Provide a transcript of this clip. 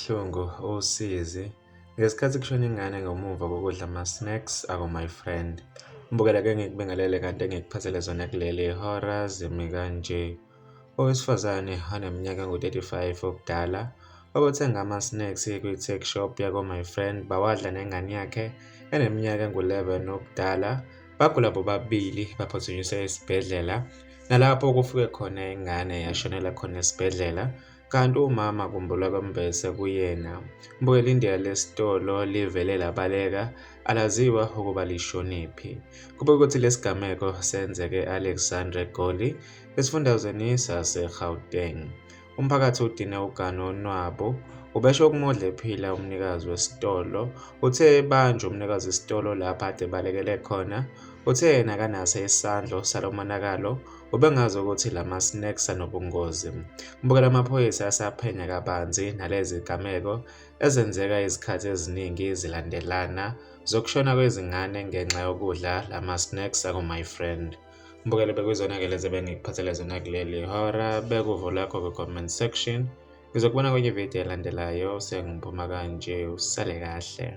Kabuhlungu usizi ngesikhathi kushona ingane ngemuva kokudla ama-snacks ako-My Friend. Mbukela ke ngikubingelele kanti engikuphathele zona kuleli hora zimi kanje. Owesifazane oneminyaka engu-35 ubudala obethenga ama-snacks kwi-tuck shop yako-My Friend bawadla nengane yakhe eneminyaka engu-11 ubudala. Bagula bobabili baphuthunyiswa esibhedlela nalapho kufike khona ingane yashonela khona esibhedlela kanti umama kumbulwa kwembese kuyena. Mbukela indiya lesitolo livele labaleka alaziwa ukuba lishonephi. Kube ukuthi lesigameko senzeke e-Alexandra eGoli esifundazweni sase-Gauteng. Umphakathi udine ugane unwabu ubesho ukumudla ephila umnikazi wesitolo. Uthe ebanjwa umnikazi wesitolo lapho ade ebalekele khona. Uthe yena akanaso isandla salo monakalo ubengazi ukuthi lama snacks anobungozi. Mbukela amaphoyisa asaphenya kabanzi nalezi zigameko ezenzeka izikhathi eziningi zilandelana zokushona kwezingane ngenxa yokudla lama snacks aku-My Friend. Mbukelo bekuyizona-ke lezi ebengikuphathele zona kuleli hora. Beka uvo lwakho kwi-comment section. Ngizokubona kwenye ividiyo elandelayo. Sengiphuma kanje, usale kahle.